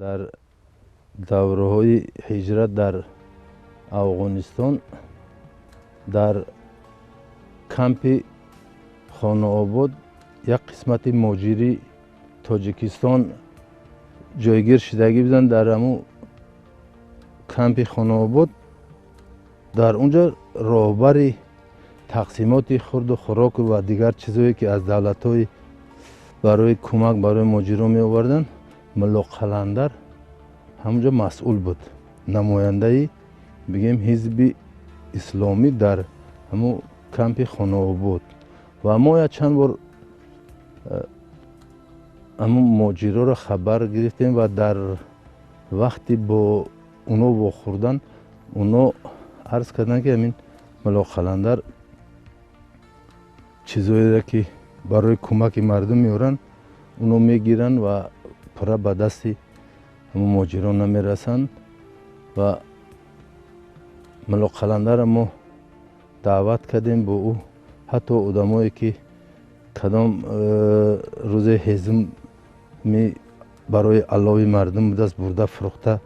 Дар давраҳои ҳиҷрат дар Афғонистон, дар кампи Хонаобод як қисмати муҳоҷири Тоҷикистон ҷойгир шудагӣ буданд. Дар ҳамун кампи Хонаобод, дар онҷо роҳбари тақсимоти хурду хӯрок ва дигар чизҳое, ки аз давлатҳои барои кӯмак барои муҳоҷирон меоварданд, Мулло Қаландар ҳамонҷо масъул буд, намояндаи, бигем, ҳизби исломӣ дар ҳамун кампи Хонаобод. Ва мо як чанд бор ҳамун муҳоҷироро хабар гирифтем ва дар вақти бо оно вохӯрдан оно арз карданд, ки ҳамин Мулло Қаландар чизҳоеро, ки барои кӯмаки мардум меоранд, оно мегиранд ва пурра ба дасти ҳамун муҳоҷирон намерасанд. Ва Мулло Қаландарро мо даъват кардем бо ӯ, ҳатто одамое, ки кадом рӯзе ҳезуми барои аллови мардум будааст, бурда фурӯхта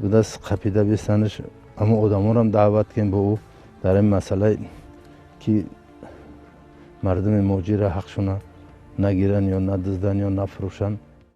будааст, қапида бисанаш, ҳамон одамонам даъват кардем бо ӯ дар ин масъала, ки мардуми муҳоҷирро ҳақшона нагиранд ё надузданд ё нафурӯшанд.